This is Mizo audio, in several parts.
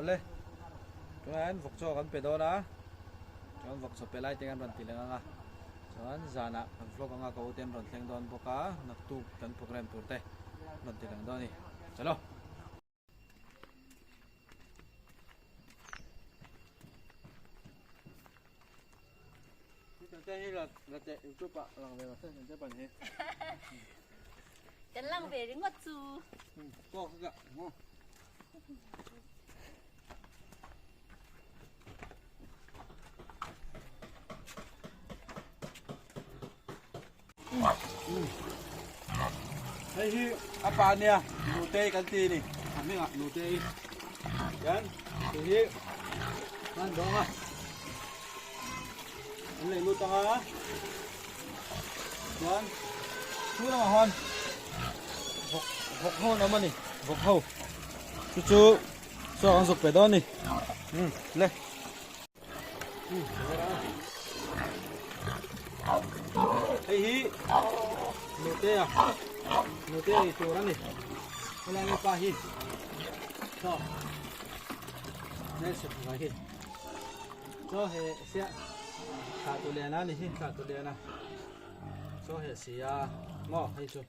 Awle, tunah hian vawk chaw kan pe dawn a, chuan vawk chaw pe lai te kan rawn ti leh ang a, chuan zanah kan vlog anga ka ute an rawn thleng dawn bawk a, naktuk kan program tur te rawn ti lang dawn a ni. Chalo. Kan lang ve ringawt chu. Hei hi a pa nia nutei kan ti ni a hmingah nutei hian hei hi an dawng a an lei lut ang a chuan chu lamah hawn vawk vawk ho an awm a ni vawk ho chu chu chaw an zuk pe dawn a ni le. Hei hi nute a nute ei tur a ni helai mi pa hi chaw hmelchhe pakhat hi chaw he sia thlah tu lian a ni hi thlah tu lian a chaw he si a maw hei chu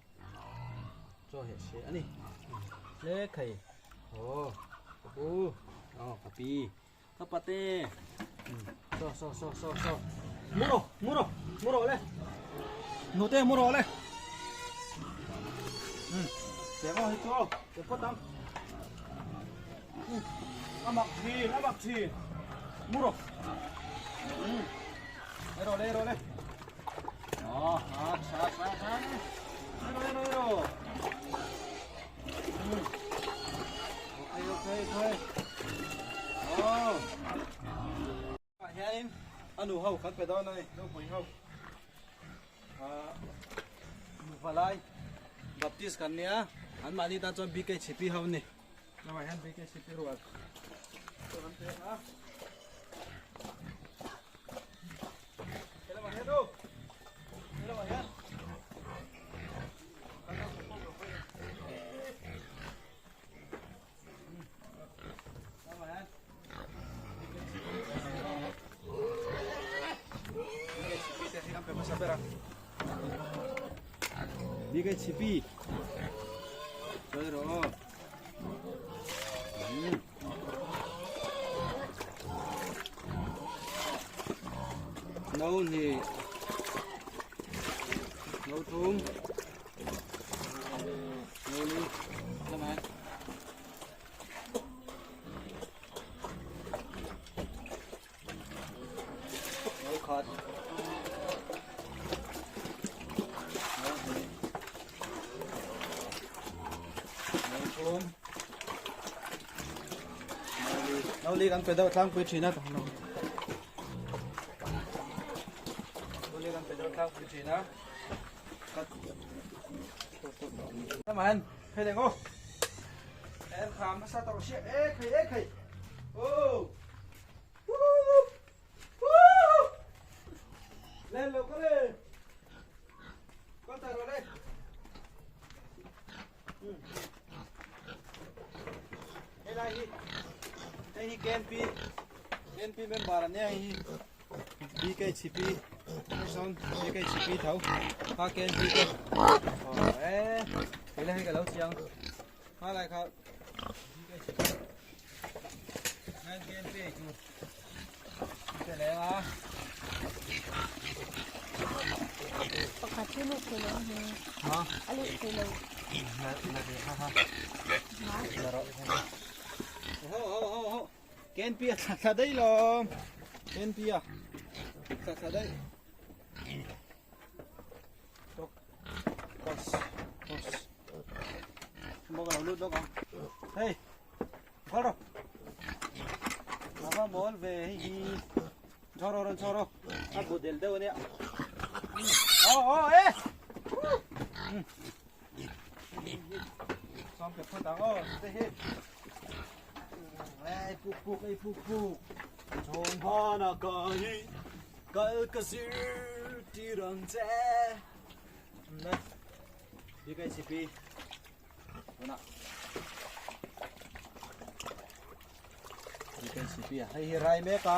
chaw he si a ni hle khai aw ka pu aw ka pi. Ka pate saw saw saw saw saw mu rawh mu rawh mu rawh le nute mu rawh le te maw hi chu aw te phawt ang a mak thin a mak thin mu rawh ei rawh le ei rawh le aw ha tha tha tha ei rawh ei rawh ei rawh Ok ok ok. Oh. Ah hianin a nu ho kan pe dawn a ni nupui ho. Ah nufa lai Baptist kan nia an mahni tan chuan BKCP ho an ni. Lamah hian BKCP rual chu kan pe a. Helamah hian aw. Helamah hian. BKCP chơi rồi nấu thì nấu thum nấu đi làm này nấu khát nấu thì nấu thum nấu li kan pe deuh tlangpui thin a nấu li kan pe deuh tlangpui thin a Các phê đèn ô. Em khám nó sao tao xe ê khầy ê khầy. Ô. Lên lầu có lên. Con thở rồi đây. Hei lai hi hei hi KNP KNP member an nia hei hi BKCP hei sawn BKCP tho kha KNP te aw e hei lai hi ka lo chiang kha lai kha BKCP KNP ei tur te leng a Pakhat hi lut thei lo a ni. Ha? A lut thei lo. La la ve ha ha. Ha? La rawh. Ho ho ho ho. Ken pi a thla thla daih lo. Ken pi a thla thla daih. Tok. Kos. Kos. Mo ka lo lut lawk ang. Hey. Kal rawh. Lava mawl ve hei hi. Chho rawh rawn chho rawh. A bu del deuh ania. Aw aw e. Sawm pe phawt ang aw te hi. Ei puk puk ei puk puk. Chhawng hana ka hi kal ka zir tir ang che. Đây. Đi cây CP. Tunah. KCP a hei hi rai mek a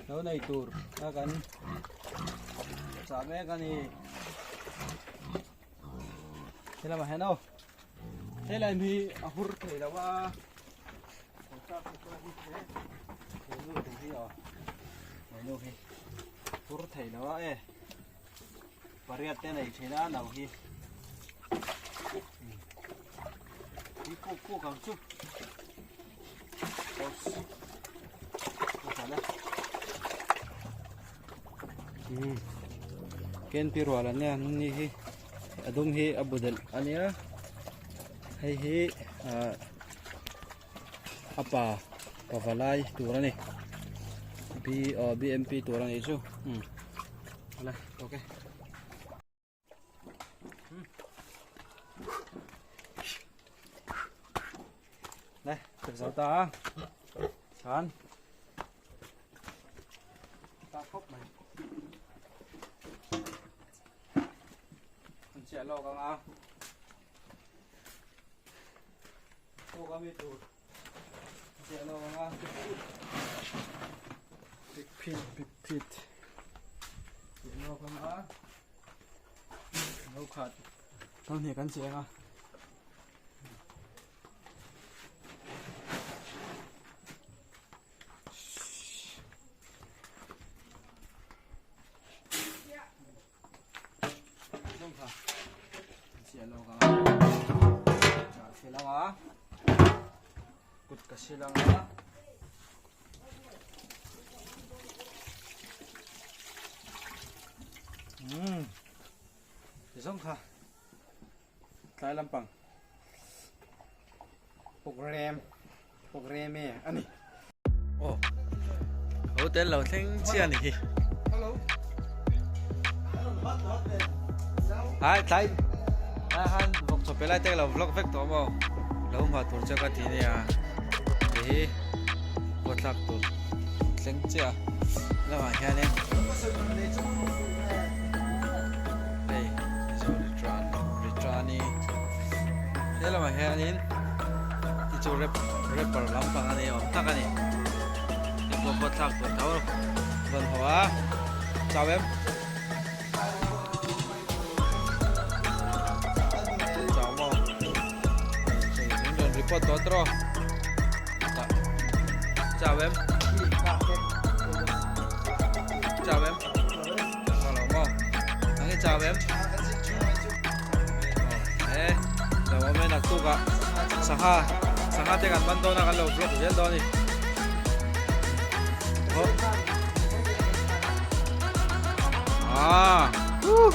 lo nei tur a kan chah mek a ni helamah hian aw helai hi a hur thei lo a he nu hi hur thei lo a e pariat te nei thin a no hi hi kuk kuk ang chu ken pi rual an nia ni hi a dum hi a bu delh a nia hei hi ah a pa pavalai tur a ni b aw bmp tur a nih chu umm awle okay. Đây, được dấu ta. Sán. Ta khóc mày. Con trẻ lo cả ngã. Cô có mi tù. Trẻ lo cả ngã. Big pit, big pit. Trẻ lo cả ngã. No khat. Con này kan cheng a. Kut ka sil ang a. Umm zawng kha tlai lampang program programe a ni. Aw hotel lo thleng chiah a ni hi. Hai tlai tlai han vawk chaw pe lai te ka lo vlog vek tawh maw lo hma tur chu ka ti nia hei hi kawthlak tur thleng chiah a lamah hianin hei Ritrani he lamah hianin hi chu rap rapper lampang a ni awm tak a ni hei pawh kawthlak tur tho rawn haw a chau em. Chau maw min rawn report tawh tawh chau em chau em chau lo maw ang i chau em e lo awm e naktuk ah sangha sangha te kan man dawn a kan lo vlog zel dawn a ni Ah. Woo.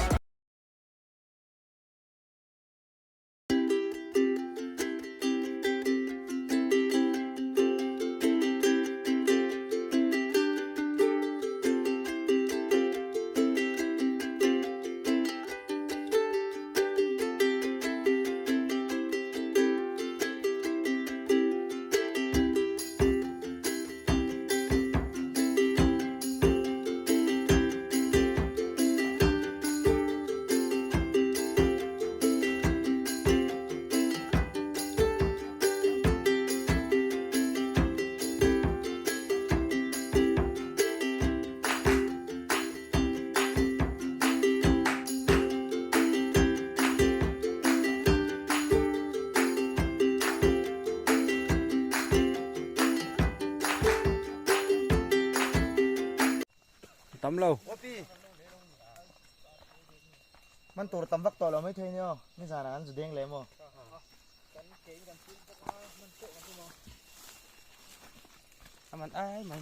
Tam lo. Man tur tam vak tawh lo mai thei nia ni zan ah an zu deng leh maw. Aman ai mai.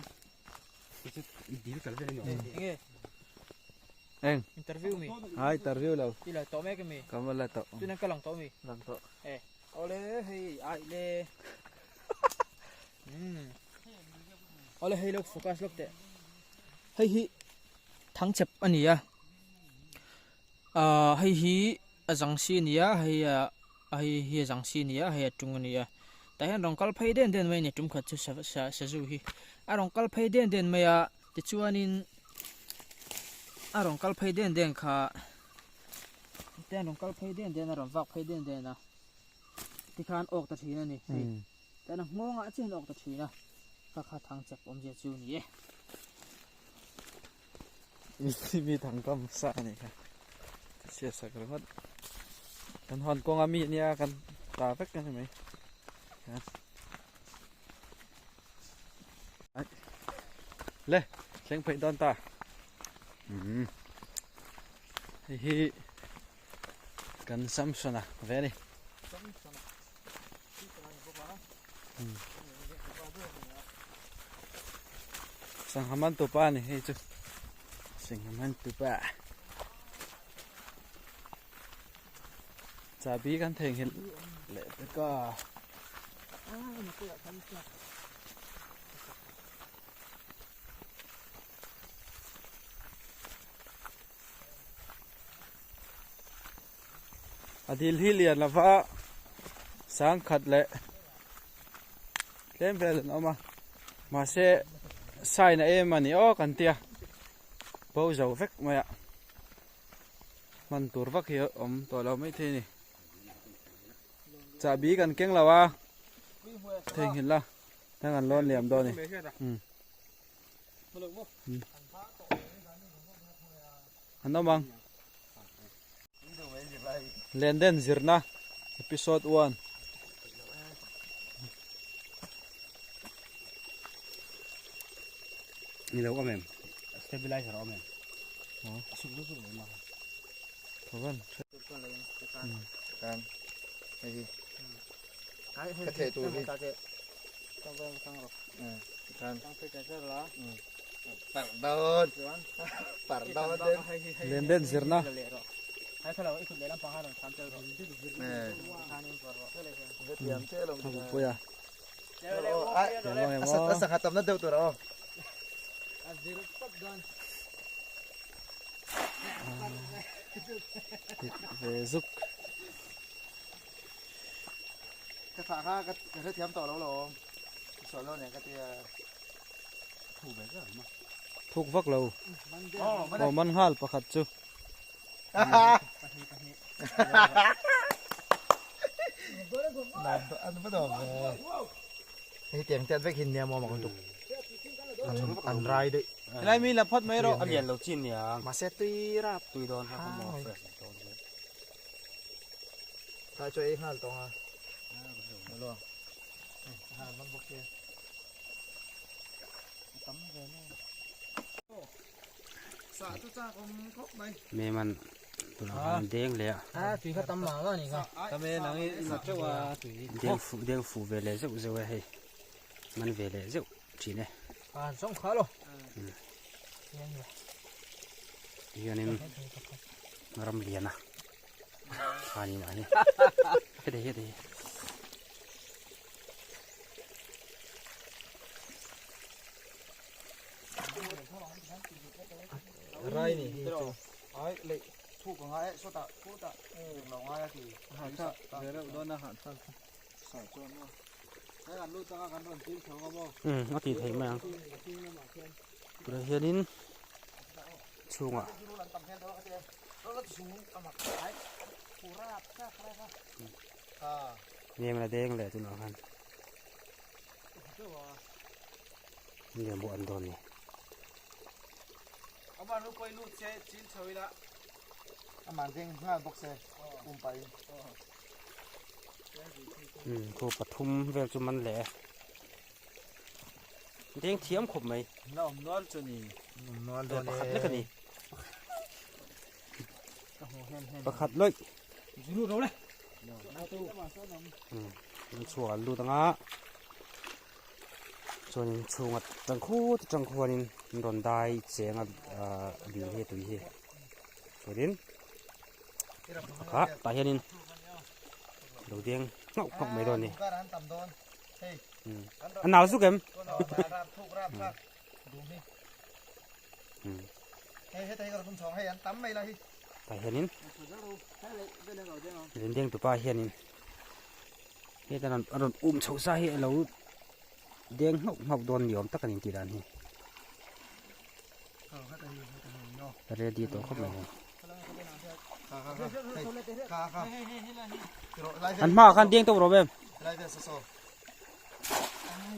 Eng. Interview mi. Hai interview lo. I la tawh mek mi. Ka la tawh. Tunan ka lang tawh mi. Lang tawh. Eh. Ole hei ai le. Hmm. Ole hei lok focus lok teh. Hei hi thang chep ani a. Ah hei hi a zang si ani a hei a hei hi a zang si ani a hei a tung ani a. Tah hian rawn kal phei den den mai a ni tum khat chu sa sa sazu hi a rawn kal phei den den mai a tichuanin a rawn kal phei den den kha te an rawn kal phei den den a rawn vak phei den den a tikhan awk ta thin a ni hei tah hian a nghawngah chiah hian awk ta thin a. Kha kha thang chak awmzia chu ni e. Mi thang kam sa a nih kha. Chhiat sak ringawt. Kan hawn kawnga mi nia kan ta vek a ni mai. Le thleng pheih dawn ta. Hei hi kan Samsona ve a ni. Sangha man tupa a ni hei chu sangha man tupa chahbi kan theihnghilh leh pek a. A dil hi lian lova sangkhat leh tlem vel an awm a mahse sign a em a ni aw kan tia bo zo vek mai a hman tur vak hi a awm tawh lo maithei a ni chahbi kan keng lo a theihnghilh a heng an lawn liam dawn a ni. An awm ang. Lenden zirna episode 1. Ni lo awm em? Stabilizer awm em? Suk zuk zuk lo ma. Thovan. Kan. Hei hi. Ka theh tur hi. Lenden zirna. Puia. Ve zuk. Ka thlah kha ka hrethiam tawh lo lo sual lo nen ka tia thu ve zeuh ma thuk vak lo aw man nghal pakhat chu an va dawm ve hei tiang te an vek hin nia maw mak lutuk an rai daih helai mi la phawt mai rawh a lian lo chin nia mahse tui rap tui dawn kha maw fresh dawn Thlai chaw ei nghal tawng a. Alo. Ha man bawk sia. Tam ve ne. Sa chu chak awm khawp mai. Me man tunah khan deng leh a. A tui kha tam mah a ni kha. Tam e nang i la teuh a tui. Deng fu deng fu ve leh zeuh zeuh e hei. Man ve leh zeuh thin e. A zawng kha lo. Hianin ram lian a. Ani mah hi. Heti heti. Rai ni hi chu. Ai le thu ka ngai sawtah khutah lo ngai a ti. Ha tha ve reuh dawn a ha tha. Sa chuan maw. Hei an lut anga kan rawn chil tho nga maw. A ti thei mai ang. Tunah hianin chhungah nem la deng leh tunah khan lian buah an dawn ni. Khu pathum vel chu man leh e. Deng thiam khawp mai. Na awm nual chu ni. Awm nual dawn e. Pakhat lek a ni. Pakhat lawih. Lut ro le. An chhuak an lut anga. Chuanin chhunga tang khut atang khuanin an rawn dai cheng a dil hi tui hi. Chuanin kha tah hianin lo deng nghauh nghauh mai dawn a ni. A nau zuk em? Tah hianin lendeng tupa hianin heta a rawn um chho sa hi a lo deng nghauh nghauh dawn ni awm tak a ni tih dan hi ready tawh khawp mai hei an hmaah khan deng tawp rawh em? Hei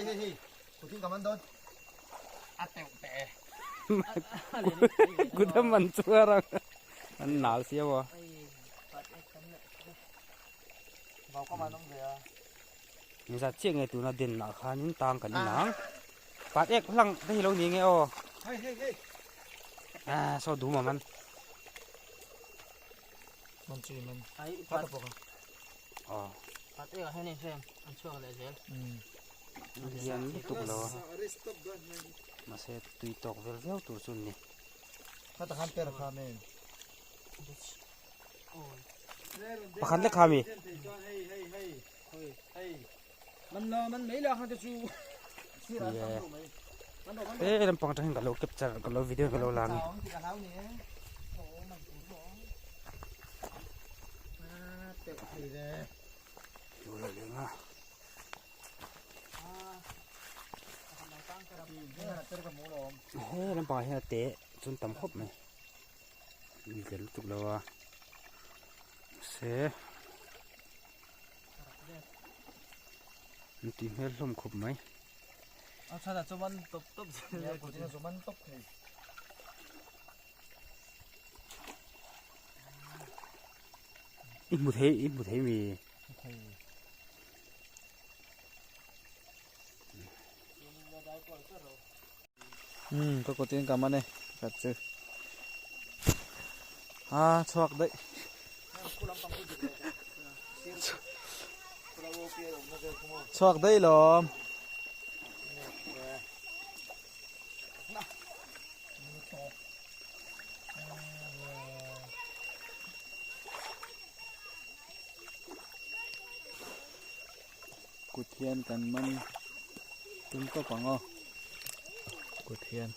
hei hei kutin ka man dawn a teuh teh kut a man chuar ang an nal sia maw vau ka man awm ve a engzat chiah nge tuna den ah khanin tang kan inang pat ek hlang te hi lo ni nge aw hei hei hei ah saw dum a man man chui man pat a pawk a aw pat ek ah hian in hrem an chhuak leh zel lian lutuk lo a mahse tui tawk vel viau tur chu an ni khata khan per kha men pakhat lek kha mi man lo man mai lo kha te chu he lampang atang hian ka lo capture ka lo video ka lo la ani. He lampangah hian a te chuan tam khawp mai mi tel lutuk lo a se an tih hmel hlawm khawp mai. I hmu thei i hmu thei mi. Um ka kutin ka man e ka chu a chhuak daih chhuak daih lawm. Kut hian kan man tum tawp ang aw kut hian.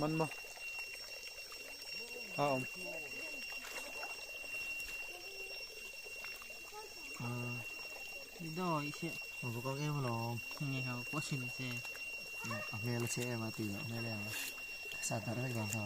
Man maw a awm a hmel a chhe em a tih loh hmel em a sa darh vek dawn kha.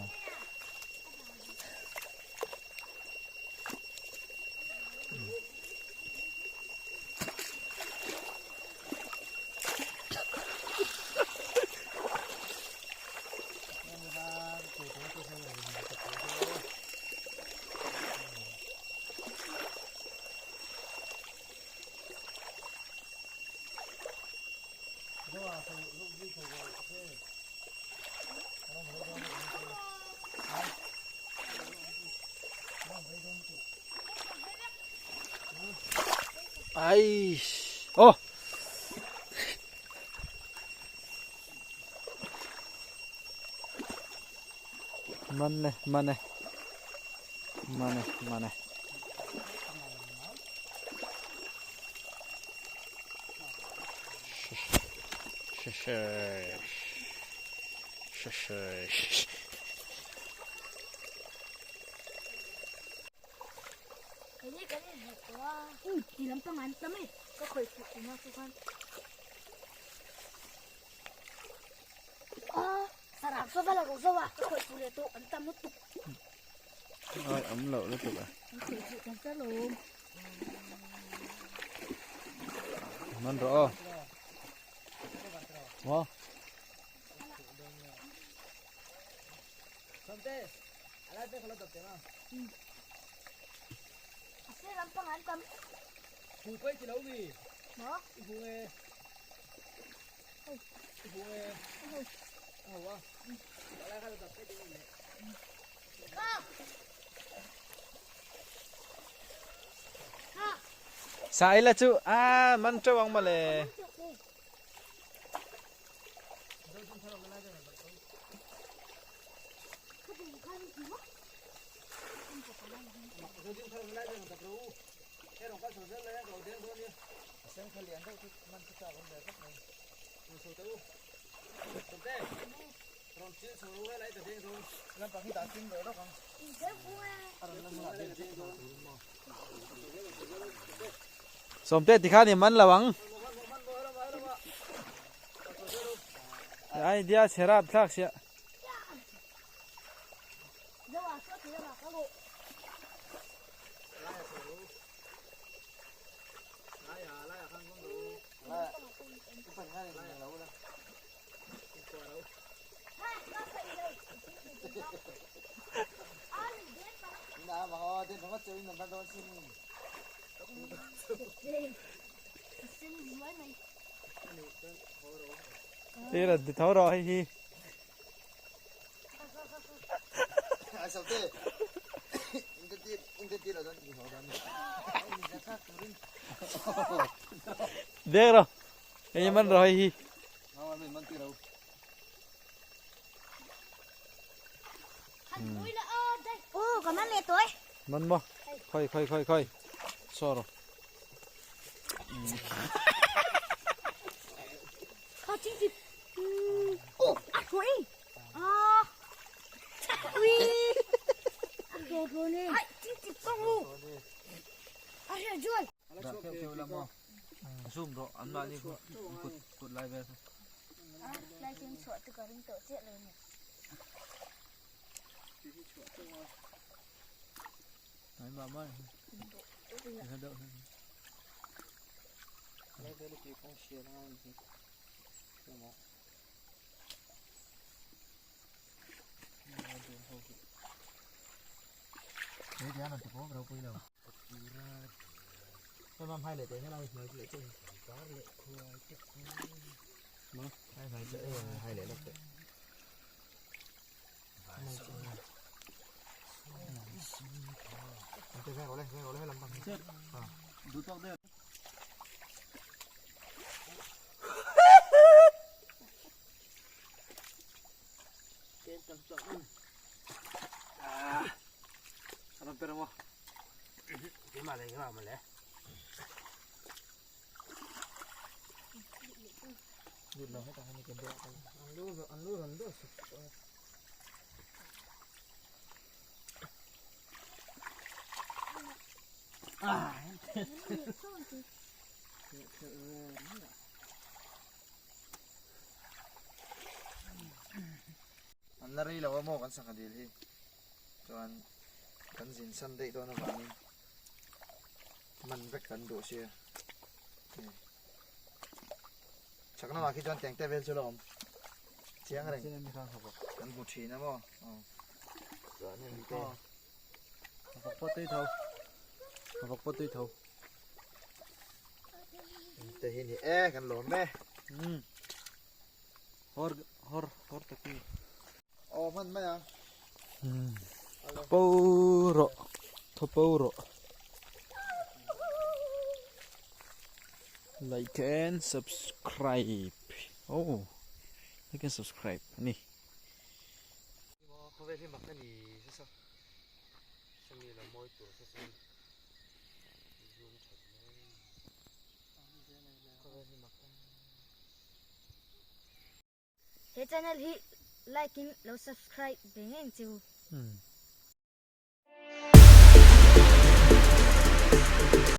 Ai oh man e man e man e man e Ôi, ấm lộ nó tụt à. Man rõ. Ngon. Sai la chu a man trâu ang male. Sawmte tikhan i man lo ang. Idea chhe rap thlak sia. Đây là thấu rồi hi. Đây rồi. Anh man rồi hi. Ô, có man lẹ tôi. Man mo. Khoi khoi khoi khoi. Soro. Khó chính thì. Ô, à thôi. À. Ui. Ai, chính thì con ngu. À, rồi. Zoom ro an ma ni kut kut lai vel. Lai trên chuột tôi có ring tổ chết rồi nè. Đấy mà mai. An la rei lo a maw kan sangha dil hi chuan kan zin san daih dawn avangin man vek kan duh sia chak lamah khi chuan tengte vel chu la awm chiang reng kan hmu thin a maw chuan hemi te te hi ni e kan lawm e. Hor hor hor taki. Aw hman mai ang. Tho rawh tho rawh. Like and subscribe. Oh like and subscribe ani. Khawvel hi mak a ni sasa. Sami la mawi tur sa chuan zoom that mai. Khawvel hi mak a ni. He channel hi like in lo subscribe ve ngei ang chu.